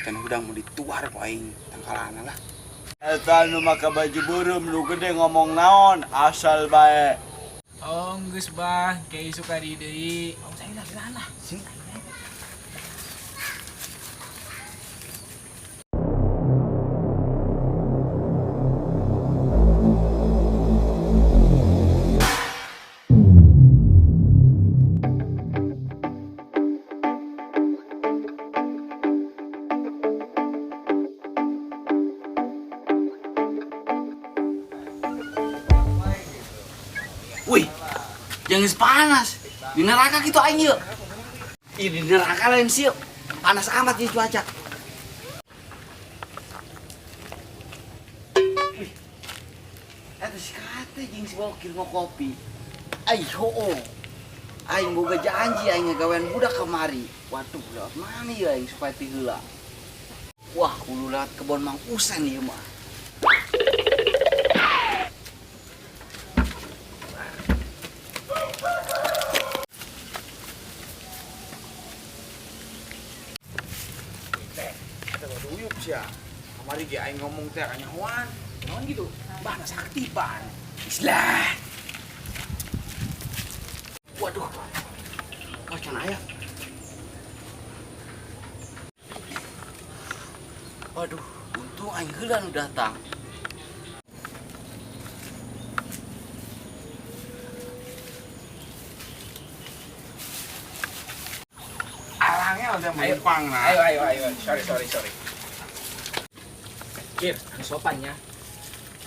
Can hudang mau dituar ku aing tangkalana lah. Eta nu make baju beureum nu gede ngomong naon asal bae. Oh, geus bah, kayak suka di deui. Oh, saya lah geura lah. Sing. Wih, jangan panas. Di neraka gitu aing yuk. Ih, di neraka lain sih. Panas amat ini cuaca. Wih. Eta si kate jeung si bokir mau kopi. Ai hoo. Aing boga janji aing ngagawean budak kamari. Waduh, lewat mana ya aing supaya ti heula. Wah, kudu lewat kebon Mang Usen ieu mah. Teh, eta mah duyuk sia. Kamari ge aing ngomong teh kanyahoan. Naon gitu? Bah, na sakti pan. Islah. Waduh. Wah, can aya. Waduh, untung aing heula nu datang. Alangnya udah menumpang nah. Ayo, ayo, ayo. Sorry, sorry, sorry. Kir, anu sopan ya.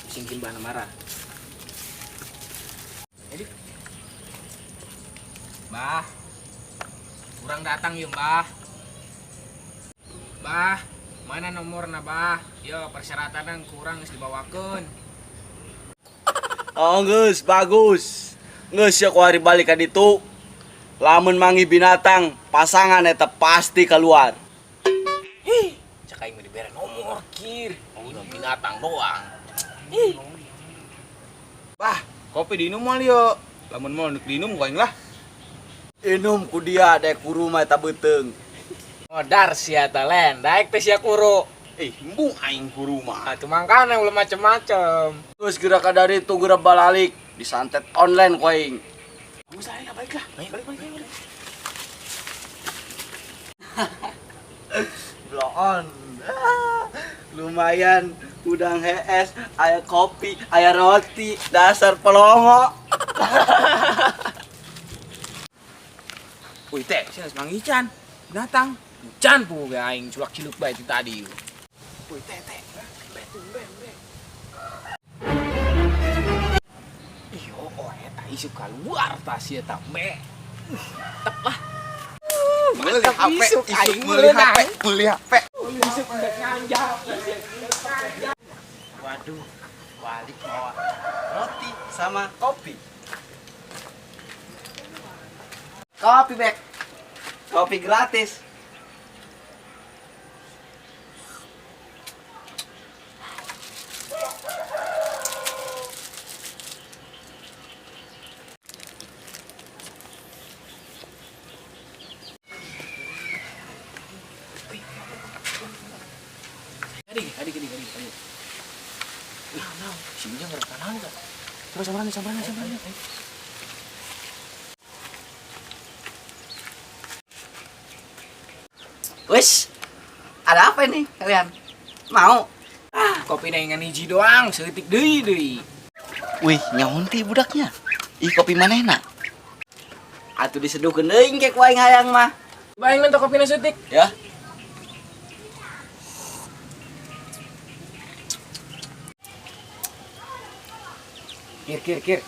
Sing bahan marah. Jadi, Bah, kurang datang yuk, Bah. Bah, mana nomorna, Bah? Yo, persyaratan kurang geus dibawakeun. Oh geus, bagus. Geus ya ku hari balik ka ditu. Lamun mangi binatang, pasangan eta pasti keluar. Hih, cek aing mah dibere nomor, Kir. Oh, binatang doang. Ih. Bah, kopi diinum moal yeuh. Lamun moal nu diinum ku aing lah. Inum ku dia dek kuru mah eta beuteung. Modar sia ta len, daek teh sia kuru. Eh, embung aing kuru mah. Atuh mangkana ulah macem-macem. Geus geura ka dari itu geura balalik, disantet online ku aing. Geus aing lah balik lah. Balik balik balik. Balik. Bloon. Ah, lumayan udang hees, aya kopi, aya roti, dasar pelongo. Wih teh, sia geus manggih can. Binatang. Can pu ge aing culak ciluk bae ti tadi. Wih teh teh. Be tuh be be. Ih, oh, eta isu keluar tas sia ta me. Mantep lah. Meuli Mantep HP, isuk isuk aing meuli meunang. HP, meuli HP. Isuk rek nganjap. Waduh, balik bawa roti sama kopi. Kopi bek, kopi gratis. Adik, adik, adik, adik, adik. Wih, si Ujang ngerti naon kan? Coba samperan, samperan, samperan. Wis, ada apa ini kalian? Mau? Ah, kopi na ngan hiji doang, seutik deui deui. Wih, nyaun ti budaknya. Ih, kopi manehna. Atuh diseduhkeun deui engke ku aing hayang mah. Bae minta kopi na seutik. Ya. Kir, kir, kir.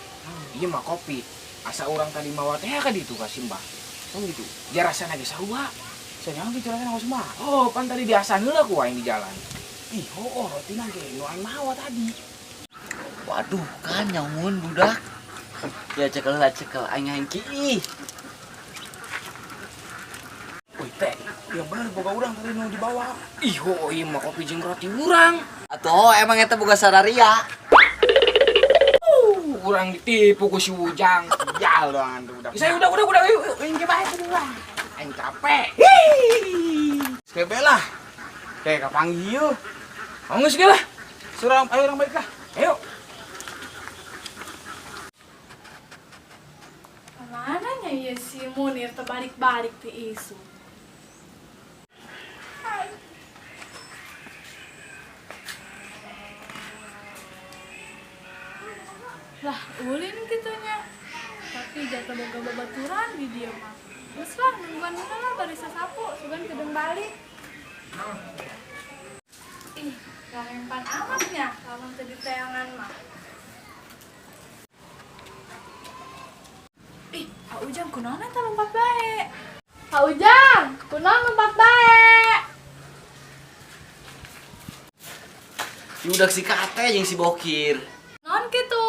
Ieu mah kopi. Asa urang tadi mawa teh ka ditu ka Simbah. Oh gitu. Dia rasana ge sarua. Saya gitu rasana ku Simbah. Oh, pan tadi diasan heula ku aing di jalan. Ih, oh, rotina ge nu aing mawa tadi. Waduh, kan nyamun budak. Ya cekel lah cekel aing aing ki. Wih teh, yang bener boga urang tadi nu dibawa. Ih, oh, ieu mah kopi jeung roti urang. Atuh emang eta boga sararia. Urang ditipu ku si Ujang. Sial doangan tuh budak. Saya udah, yuk, aing ke bae kudu lah. Aing capek. Skebe lah. Kayak kapanggih yeuh. Oh, geus ge lah. Surang ayo urang balik lah. Ayo. Kemana nya ieu si Munir terbalik-balik ti isu. Lah, ulin gitunya. Tapi jatuh boga babaturan di dia mah. Geus lah, nungguan heula lah bari sasapu, sugan kedeng balik. Ih, lalengpan amatnya lamun teu diteangan mah. Ih, Pak Ujang kunaon eta lompat bae? Pak Ujang, kunaon lompat bae? Udah si Kate jeung si Bokir. Naon kitu?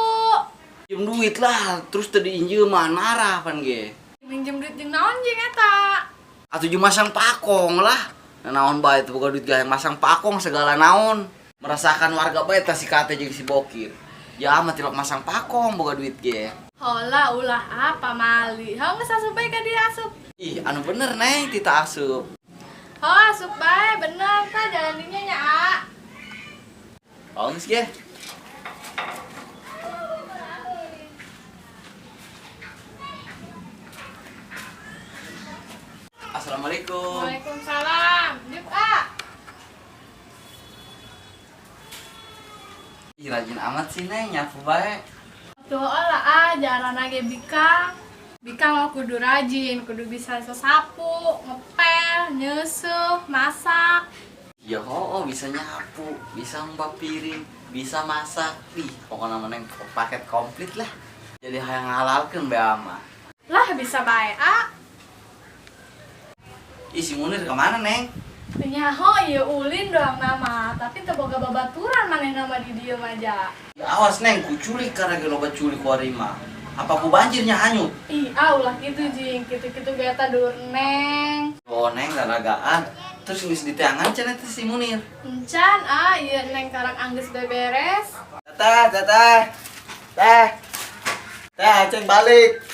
Minjem duit lah, terus tadi injeman marah pan ge. Minjem duit jeung naon jeung eta? Atuh jeung masang pakong lah. Nah, naon bae teu boga duit gae masang pakong segala naon. Merasakan warga bae tah si Kate jeung si Bokir. Ya mah tilok masang pakong boga duit ge. Hola ulah apa mali. Hau geus asup bae ka dieu asup. Ih, anu bener neng tita asup. Hau asup bae bener tah jalan dinya nya a. Oh, geus ge. Assalamualaikum. Waalaikumsalam. Diuk a. Ih, rajin amat sih neng nyapu bae. Tuh lah a jalan ge bikang. Bikang mah kudu rajin, kudu bisa sesapu, ngepel, nyeusuh, masak. Ya oh, bisa nyapu, bisa mbak piring, bisa masak. Ih, pokoknya mah neng paket komplit lah. Jadi hayang ngalalkeun bae ama. Lah bisa bae a. Ih, si Munir kemana neng? Nyaho ieu ulin doang nama, tapi teu boga babaturan manehna mah di dieu mah ja. Ya, awas neng, ku culik karena ge loba culik ku ari mah. Apa ku banjirnya hanyut? Ih, ah ulah kitu jing, kitu-kitu ge eta dulur neng. Oh neng lalagaan. Terus geus diteangan cenah teh si Munir. Encan ah ieu neng karang anggeus beberes. Teteh, teteh. Teh. Teh, Aceng balik.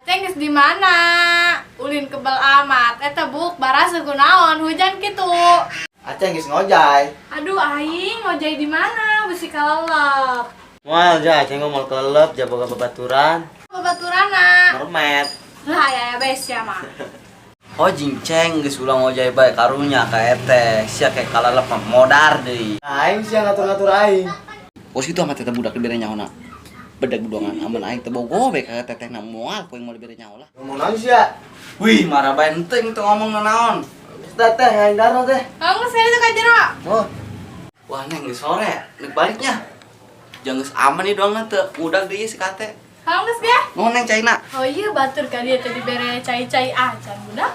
Teh geus di mana? Ulin kebel amat. Eta buk barasa kunaon hujan kitu. Aceng geus ngojay. Aduh aing ngojay di mana? Besi kalelep. Moal ja, Aceng mah moal kelelep, ja boga babaturan, Babaturana. mermet. Lah ya ya bes ya mah. Oh jing ceng geus ulah ngojay bae karunya ka eteh. Sia kayak kalalep mah modar deui. Aing sih yang ngatur-ngatur aing. Pos itu sama teteh budak dibere nyaho na. Bedag doangan amun aing teu bogo bae ka teteh na moal ku aing moal dibere nyaho lah. Ngomong naon sih ya? Wih, marah bae henteu teu ngomong naon. Teteh, aing daro teh. Kamu saya itu ka jero. Oh, Wah, neng geus sore, nek baliknya. Jangan geus aman nih doang teu udag deui si Kate. Kamu geus ge? Nuhun neng caina. Oh iya batur ka dia teh dibere cai-cai acan budak.